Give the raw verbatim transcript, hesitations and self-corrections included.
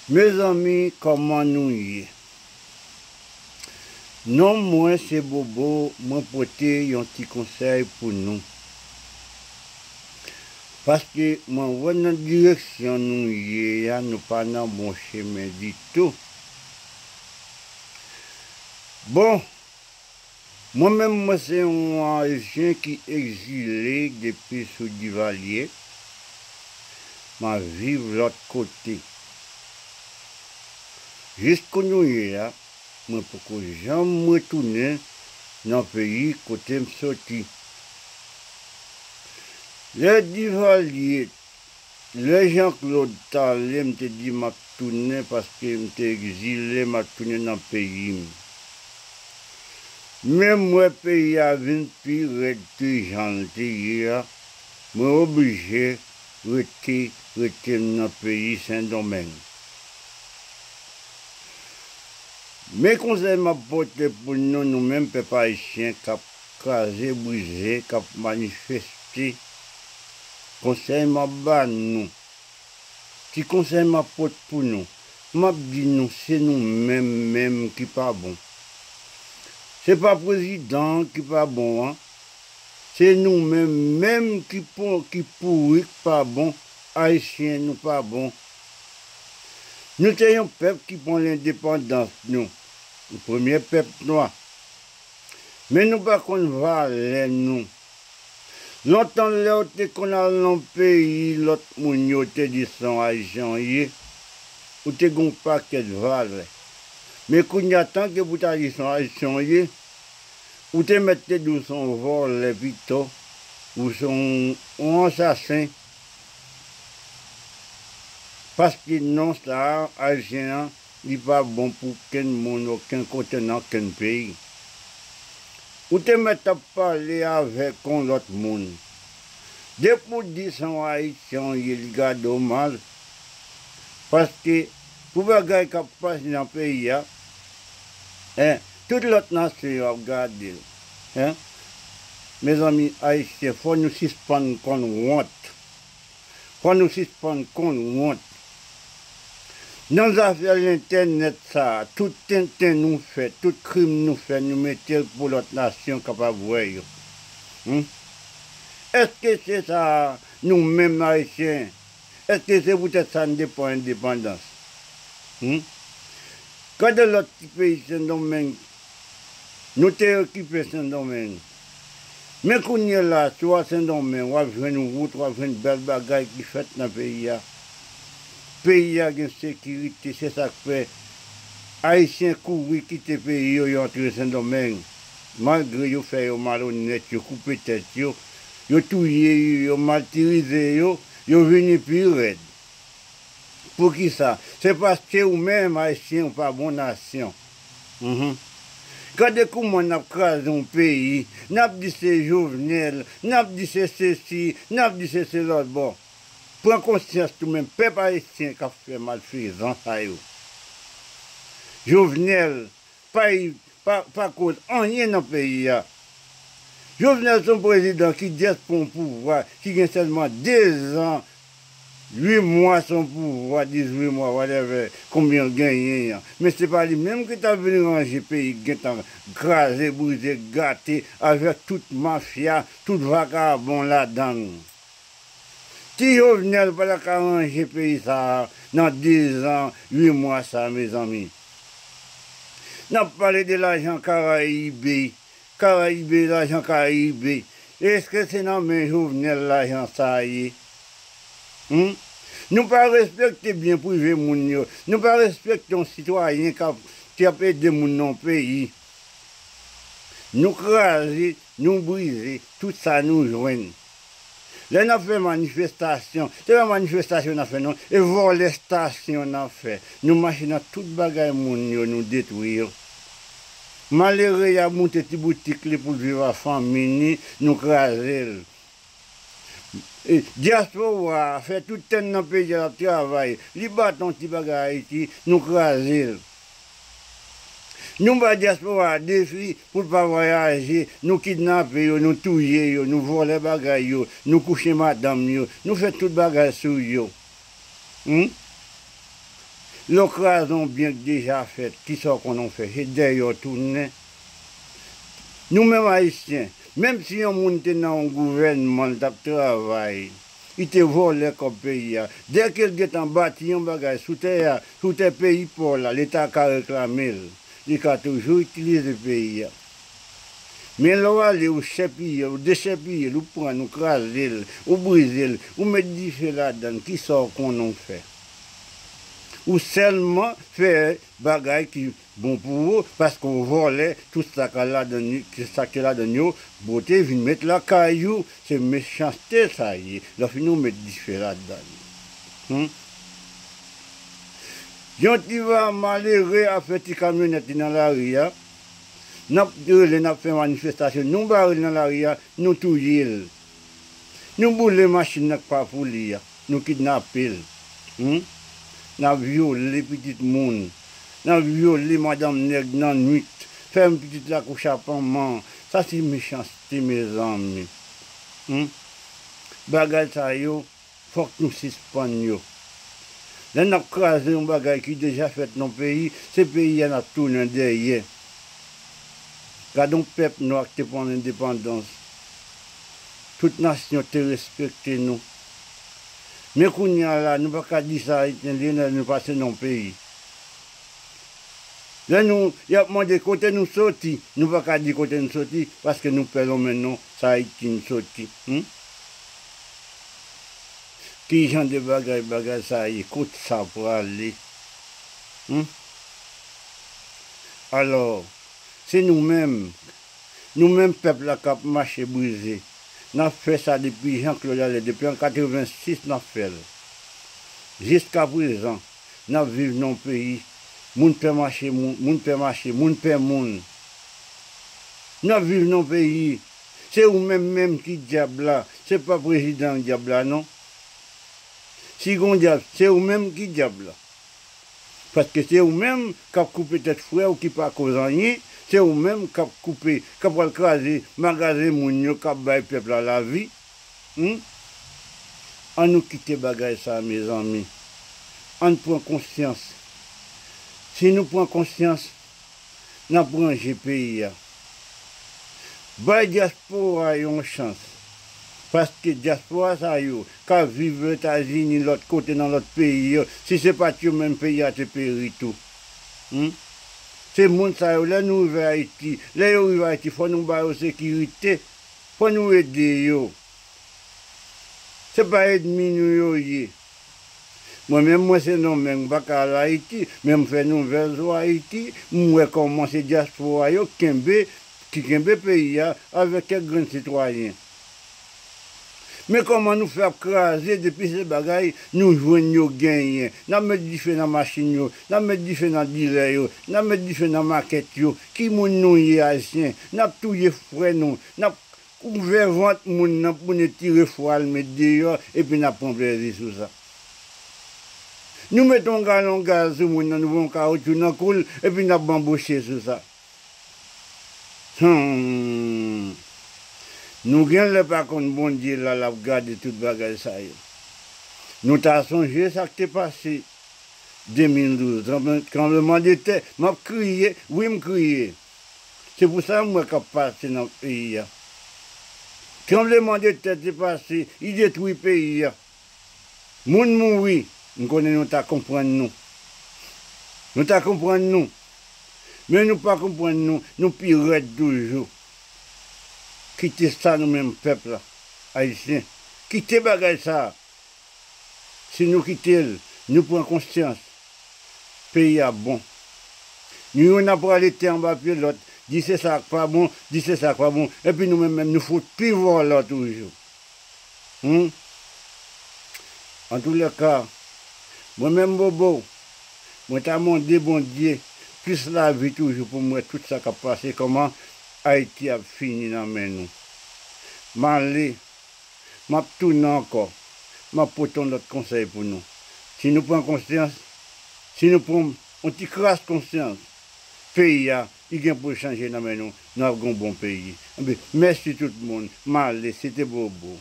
Mezanmi, kòman nou ye? Non mwen se Bobo, mwen pote yon ti konsèy pou nou. Paske mwen wè nan direksyon nou ye a, nou pa nan bon chemen ditou. Bon, mwen menm, mwen se yon Ayisyen ki egzile depi sou Divalye. M ap viv lòt kote. Jis kounye a, mwen poko janm retounen nan peyi kote m soti. Lè Divalye, lè Jean Claude t ale, m te di m ap tounen paske m te egzile, m ap tounen nan peyi m. Men m wè peyi a vin pi rèd ke jan l te ye a, mwen oblije rete, rete m nan peyi Sendomeng. Men konsèy m ap pote pou nou, nou menm pèp ayisyen k ap kraze, brize, k ap manifeste, konsèy m ap ba nou, ti konsèy m ap pote pou nou, m ap di nou, se nou menm menm ki pa bon. Se pa prezidan ki pa bon an, se nou menm menm ki pou, ki pouri, k pa bon. Ayisyen, nou pa bon. Nou te yon pèp ki pran lendepandans nou, premye pèp nwa. Men nou pa konn valè nou. Lontan, lè w te konn al nan peyi lòt moun, yo te di se yon Ayisyen w ye, ou te gen yon pakèt valè. Men kounye a, tanke pou ta di se yon Ayisyen w ye, ou te mèt te di w se yon vòlè pito, ou se yon, yon ansasen. Paske non sa a, Ayisyen an, li pa bon pou okenn moun, okenn kote, nan okenn peyi. Ou te mèt ap pale avèk yon lòt moun. Depi w di se yon Ayisyen w ye, li gade w mal. Paske pou bagay k ap pase nan peyi a, en, tout lòt nasyon yo ap gade l. En, mezanmi, Ayisyen, fò nou sispann konn wont. Fò nou sispann konn wont. Nan zafè lentènèt sa a, tout tenten nou fè, tout krim nou fè, nou mete l pou lòt nasyon kapab wè yo. Hmm? Èske se sa nou menm Ayisyen? Èske se poutèt sa n te pran endepandans? Hmm? Gade lòt ti peyi Sendomeng, nou te okipe Sendomeng. Men kounye a la, si w al Sendomeng, w ap jwenn wout, w ap jwenn bèl bagay ki fèt nan peyi a. Peyi a gen sekirite, se sa k fè Ayisyen kouri kite peyi yo, yo antre Sendomeng. Malgre yo fè yo malonèt, yo koupe tèt yo, yo touye yo, yo matirize yo, yo vini pi rèd. Poukisa? Se paske ou menm, Ayisyen, ou pa bon nasyon. Mhm. Gade kouman n ap kraze yon peyi, n ap di se Jovenel, n ap di se sesi, n ap di se se lòtbò. Pran konsyans tou menm, pèp ayisyen k ap fè malfezan sa yo. Jovenel pa, pa, pa koz anyen nan peyi a. Jovenel se yon prezidan ki jis pran pouvwa, ki gen sèlman dezan, uit mwa sou pouvwa, dizuit mwa, whatever, konbyen l genyen an. Men se pa li menm ki t ap vin ranje peyi k gentan kraze, brize, gate avèk tout mafya, tout vakabon ladan l. Ti Jovenel pa ta ka ranje peyi sa a nan dezan, uit mwa sa, mezanmi. N ap pale de lajan Karayibe, Karayibe, lajan Karayibe. Èske se nan men Jovenel lajan sa a ye? Hmm? Nou pa respekte byen prive moun yo. Nou pa respekte yon sitwayen k ap, ki ap ede moun nan yon peyi. Nou kraze, nou brize, tout sa nou jwenn. Lè n ap fè manifestasyon, se pa manifestasyon n ap fè non, e vòlèstasyon n ap fè. Nou mache nan tout bagay moun yo, nou detwi yo. Malere a moute ti boutik li pou l viv ak fanmi ni, nou kraze l. E, dyaspora a fè tout tan nan peyi a l ap travay, li bat yon ti bagay Ayiti, nou kraze l. Nou ba dyaspora a defi pou l pa vwayaje, nou kidnape yo, nou touye yo, nou vòlè bagay yo, nou kouche madanm yo, nou fè tout bagay sou yo. Hmm? Lè w kraze yon byen k deja fèt, kisa w konnen w fè? Se dèyè w tounen. Nou menm Ayisyen, menm si yon moun te nan yon gouvènman, l t ap travay, li te vòlè kòb peyi a, dèke l gentan bati yon bagay sou tè a, sou tè peyi pa w la, Leta ka reklame l. Li ka toujou itilize peyi a. Men lè w ale, ou chèpiye l, ou dechèpiye l, ou pran l, ou kraze l, ou brize l, ou met dife ladan l, kisa w konnen w fè? Ou sèlman fè bagay ki bon pou ou, paske w vòlè tout sa k ladan, sa ki ladan yo, bwote vin met lakay ou. Se mechanste sa ye. Lè w fini, w met dife ladan l. Hmm? Yon ti va malere ap fè ti kamyonèt li nan lari a. N ap rele, n ap fè manifestasyon, nou bare l nan lari a, nou touye l. Nou boule machin nan k pa pou li a, nou kidnape l. Hmm? N ap vyole pitit moun. N ap vyole madanm nèg nan nwit. Fèmen pitit la kouche ak manman. Sa se mechanste, mezanmi. Hmm? Bagay sa yo, fòk nou sispann yo. Lè n ap kraze yon bagay ki deja fèt nan peyi, se peyi a n ap tounen dèyè. Gade yon pèp nwa ki te pran lendepandans. Tout nasyon te respekte nou. Men kounye a la, nou pa ka di sa Ayisyen li ye, lè nou pase nan yon peyi. Lè nou, y ap mande kote nou soti, nou pa ka di kote nou soti, paske nou pè lonmen non, sa Ayiti n soti. Hmm? Ki jan de bagay, bagay sa ye? Kot sa prale? Hmm? Alò, se nou menm, nou menm pèp la k ap mache brize. N ap fè sa depi Jean Claude Allais, depi an katrevensis n ap fè l. Jiskaprezan, n ap viv nan yon peyi, moun pè mache, moun, moun pè mache, moun pè moun. N ap viv nan yon peyi, se ou menm menm ki dyab la, se pa prezidan dyab la non. Si gon dyab, se ou menm ki dyab la. Paske se ou menm k ap koupe tèt frè w ki pa koz anyen, se ou menm k ap koupe, k ap pral kraze magazen moun yo k ap bay pèp la lavi. Hmm? An nou kite bagay sa, mezanmi. Ann pran konsyans. Si nou pran konsyans, n ap ranje peyi a. Bay dyaspora yo yon chans. Paske dyaspora sa yo k ap viv Etazini, lòt kote, nan lòt peyi yo, si se pa t yo menm, peyi a te peri tou. Hmm? Se moun sa yo, lè nou rive Ayiti, lè yo rive Ayiti, fò nou ba yo sekirite. Fò nou ede yo. Se pa ènmi nou yo ye. Mwen menm, mwen se Nonmenm, m pa ka al Ayiti, men m fè nouvèl sou Ayiti, m wè kòman se dyaspora yo kenbe, ki kenbe peyi a avèk kèk grenn sitwayen. Men kòman nou fè ap kraze depi se bagay nou jwenn yo genyen. N ap met dife nan machin yo, n ap met dife nan dilè yo, n ap met dife nan makèt yo. Ki moun nou ye, Ayisyen? N ap touye frè nou, n ap ouvè vant moun nan pou nou tire fwa l met deyò, epi n ap pran plezi sou sa. Nou mete yon galon gaz sou moun nan, nou voye yon kawotchou nan kou l, epi n ap banboche sou sa. Hmm. Nou genlè pa konn Bondye la, l ap gade tout bagay sa yo. Nou ta sonje sa k te pase de mil douz, tranble-, tranblemanntè, m ap kriye, wi, m kriye. Se pou sa m wè k ap pase nan peyi a. Tranblemanntè te pase, li detwi peyi a. Moun mouri, m konnen nou ta konprann nou. Nou ta konprann nou. Men nou pa konprann nou, nou pi rèd toujou. Kite sa nou menm pèp la, Ayisyen. Kite bagay sa. Si nou kite l, nou pran konsyans, peyi a bon. Nou youn ap prale tè anba pye lòt, di se sa k pa bon, di se sa k pa bon, epi nou menm menm nou fout pi vòlò toujou. Hmm? Antoulèka, mwen menm Bobo, mwen ta mande Bondye plis lavi toujou pou m wè tout sa k ap pase, kòman Ayiti ap fini nan men nou. M ale, m ap tounen ankò, m ap pote yon lòt konsèy pou nou. Si nou pran konsyans, si nou pran yon ti kras konsyans, peyi a, li gen pou l chanje nan men nou, nou ap gen yon bon peyi. Enben, mèsi tout moun, m ale, se te Bobo.